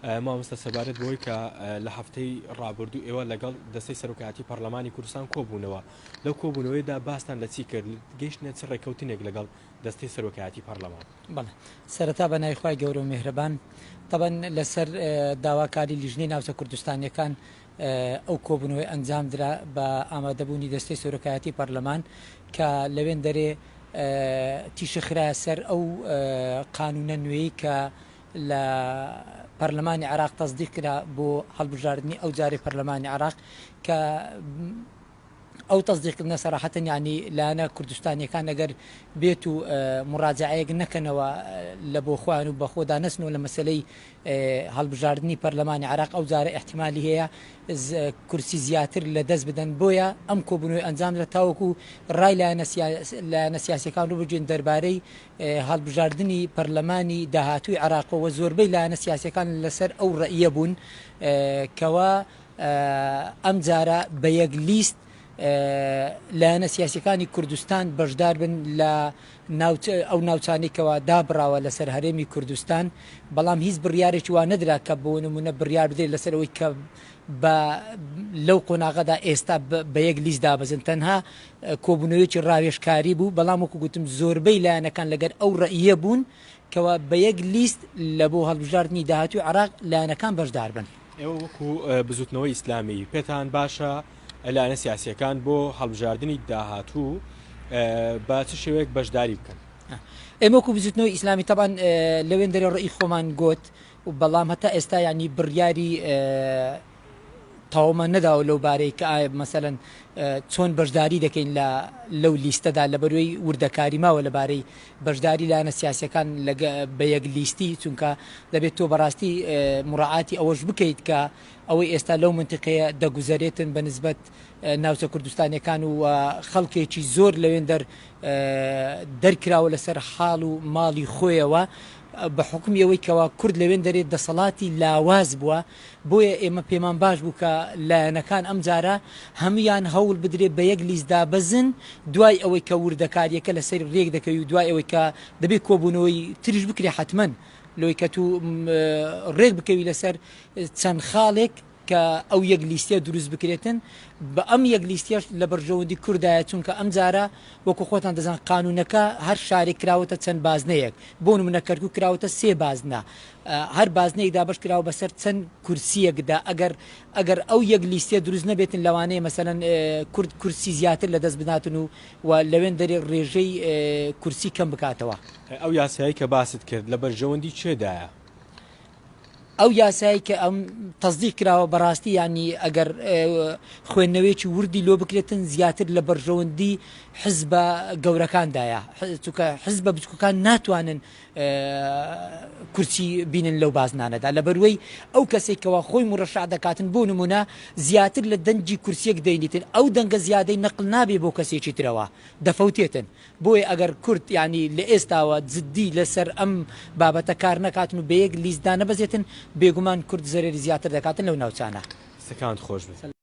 مامۆستا سەبارەت بەوەی کە لە هەفتەی ڕابردوو ئێوە لەگەڵ دەستەی سەرۆکایەتی پەرلەمانی کوردستان کۆبوونەوە، لەو کۆبوونەوەیدا باستان لە چی کرد؟ گەیشتنە چ ڕێککەوتنێک لەگەڵ دەستەی سەرۆکایەتی پەرلەمان؟ بەڵێ سەرەتا بە ناوی خوای گەورە و میهرەبان، تەبەن لەسەر داواکاری لیژنەی ناوچە کوردستانیەکان ئەو کۆبوونەوەی ئەنجام درا بە ئامادەبوونی دەستەی سەرۆکایەتی پەرلەمان کە لەوێن دەرێ تیشک خرایە سەر ئەو قانونە نوێی کە لە پەرلەمانی عێراق تەسدیق کرا بۆ هەڵبژاردنی ئەو جارەی پەرلەمانی عێراق کە ئەو تەسدیقکردنە سەراحەتەن یانی لایەنە کوردستانیەکان ئەگەر بێت و مڕاجعەیەک نەکەنەوە لە بۆ خۆیان و بەخۆدا نەچنەوە لە مەسەلەی هەڵبژاردنی پەرلەمانی عێراق ئەو جارە ئیحتیمالی هەیە کورسی زیاتر لە دەست بدەن بۆیە ئەم کۆبوونەوەی ئەنجام درا تاوەکو ڕای لایەنە سیاسیەکان ڕووبگرن دەربارەی هەڵبژاردنی پەرلەمانی داهاتووی عێراق و زۆربەی لایەنە سیاسیەکان لەسەر ئەو ڕەئیە بوون کەوا ئەمجارە بە یەک لیست لایەنە سیاسیەکانی کوردستان بەشدار بن لە ئەو ناوچانەی کەوا دابڕاوە لەسەر هەرێمی کوردستان بەڵام هیچ بڕیارێکی وا نەدرا کە بۆ نمونە بڕیار بدرێت لەسەر ئەوەی کە بە لەو قۆناغەدا ئێستا بە یەک لیست دابەزن تەنها کۆبوونەوەیەکی ڕاوێژکاری بوو، بەڵام وەکو گوتم زۆربەی لایەنەکان لەگەر ئەو ڕەئیە بوون کەوا بە یەک لیست لە بۆ هەڵبژاردنی داهاتووی عێراق لایەنەکان بەشدار بن. ئێوە وەکو بزووتنەوەی ئیسلامی پێتان باشە لایەنە سیاسییەکان بۆ هەڵبژاردنی داهاتوو بە چ شێوەیەک بەشداری بکەن؟ ئێمە وەکو بزووتنەوەی ئیسلامی تەبعەن لەوێندەرێ ڕەئی خۆمان گوت، بەڵام هەتا ئێستا یانی بڕیاری تەواومان نەداوە لەو بارەی کە ئایا مەسەلەن چۆن بەشداری دەکەین لە لەو لیستەدا لەبەروەی وردەکاری ماوە لەبارەی بەشداری لایەنە سیاسیەکان بە یەک لیستی چونکە دەبێت تۆ بەڕاستی مڕاعاتی ئەوەش بکەیت کە ئەوەی ئێستا لەو منتیقەیە دەگوزەرێتن بە نسبەت ناوچە کوردستانیەکان و خەڵکێکی زۆر لەوێندەر دەرکراوە لەسەر حاڵ و ماڵی خۆیەوە بە حوکمی ئەوەی کەوا کورد لەوێندەرێ دەسەڵاتی لاواز بووە بۆیە ئێمە پێمان باش بوو کە لایەنەکان ئەمجارە هەموویان هەوڵ بدرێ بە یەک لیست دابەزن دوای ئەوەی کە وردەکاریەکە لەسەری رێک دەکەوی و دوای ئەوەی کە دەبێ کۆبوونەوەی تریش بکرێ حەتمەن لەوەی کە تو رێک بکەوی لەسەر چەند خاڵێک کە ئەو یەک لیستیە دروست بکرێتن بە ئەم یەک لیستیەش لە بەرژەوەندی کوردایە چونکە ئەم جارە وەکو خۆتان دەزان قانونەکە هەر شارێک کراوەتە چەند بازنەیەک بۆ نمونە کەرکوک کراوەتە سێ بازنە هەر بازنەیەک دابەش کراوە بەسەر چەند کورسیەکدا ئەگەر ئەگەر ئەو یەک لیستیە دروست نەبێتن لەوانەیە مەسەلەن کورد کورسی زیاتر لە دەست بداتن و و لەوێن دەرێ ڕێژەی کورسی کەم بکاتەوە. ئەو یاسایەی کە باست کرد لە بەرژەوەندی کێدایە؟ ئەو یاسایەی کە ئەم تەسدیق کراوە بەڕاستی یانی ئەگەر خوێندنەوەیەکی وردی لۆ بکرێتن زیاتر لە بەرژەوەندی حزبە گەورەکاندایە چونکە حزبە بچکەکان ناتوانن کورسی بینن لەو بازنانەدا لەبەروەی ئەو کەسێک کەوا خۆی مڕەشع دەکاتن بۆ نمونە زیاتر لە دەنگی کورسیەک دەینیتن ئەو دەنگە زیادەی نەقل نابێ بۆ کەسێکی ترەوە دەفەوتێتن بۆیە ئەگەر کورد یانی لە ئێستاوە جدی لەسەر ئەم بابەتە کار نەکاتن و بەیەک لیست دانەبەزێتن بێگومان کورد زەرەری زیاتر دەکاتن لەو ناوچانە. دەستەکانت خۆش بێت.